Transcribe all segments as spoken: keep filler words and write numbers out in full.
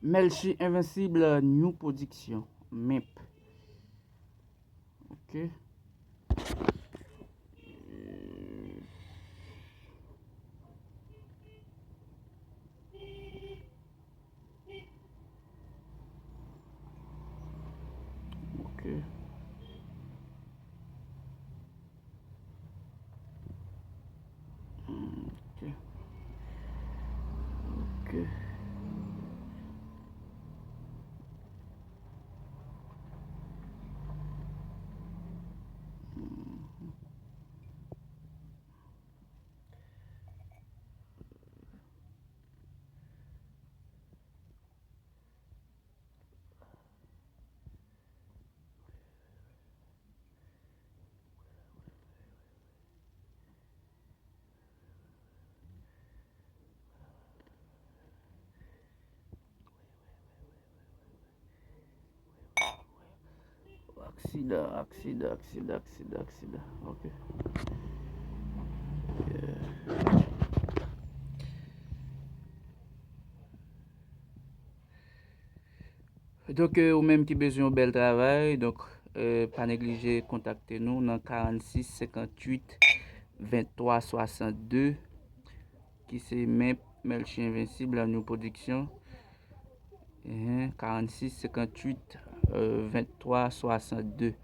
Melchie Invincible, New Production, M I P. Ok. Ok. Ok. Ok. Aksidan, aksidan, aksidan, aksidan, aksidan. Ok. Yeah. Donk, euh, ou menm ki bezwen yon bèl travay, donk, euh, pa neglije kontakte nou nan karannsis senkantuit venntwa swasannde, ki se M I P, Melchie Invincible, New Production. Ehe, karannsis senkantuit, euh, venntwa swasannde.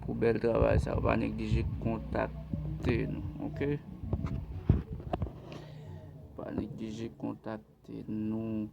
Pou bèl travay sa, pa neglije kontakte nou, ok? Pa neglije kontakte nou.